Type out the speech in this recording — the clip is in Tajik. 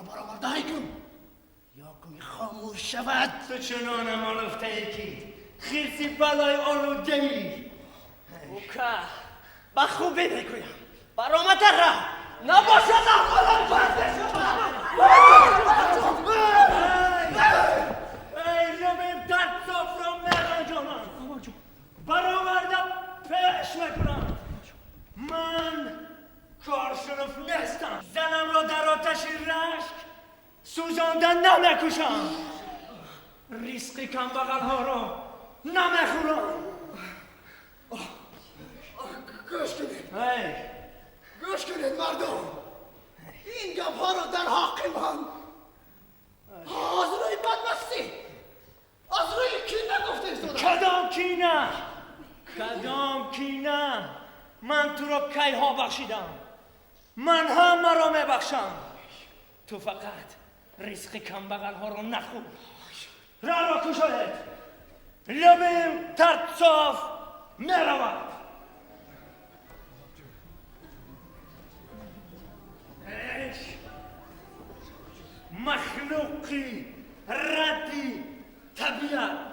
Бароварда ҳай кун, ё куми хомӯш шавад. Ту чунонам олуфтае, ки хирси балои олудаӣ. Ука, ба хубӣ мегӯям, баромада рав, набошад, аҳволат бад мешавад. Эй, Любим Тарцовро меранҷонам, бароварда пеш мекунам. Ман коршунуф нестам, занамро дар оташи рашк сӯзонда намекушам, ризқи камбағалҳоро намехӯрам. Гӯш кунед. Эй! Гӯш кунед, мардум, ин гапҳоро дар ҳаққи ман аз рӯи бадмастӣ, аз рӯи кина гуфта истодам. Кадом кина? Кадом кина? Ман туро кайҳо бахшидам, ман ҳамаро мебахшам, ту фақат ризқи камбағалҳоро нахӯр. Раҳро кушоед, Любим Тарцов меравад. Эш, махлуқи радди табиат.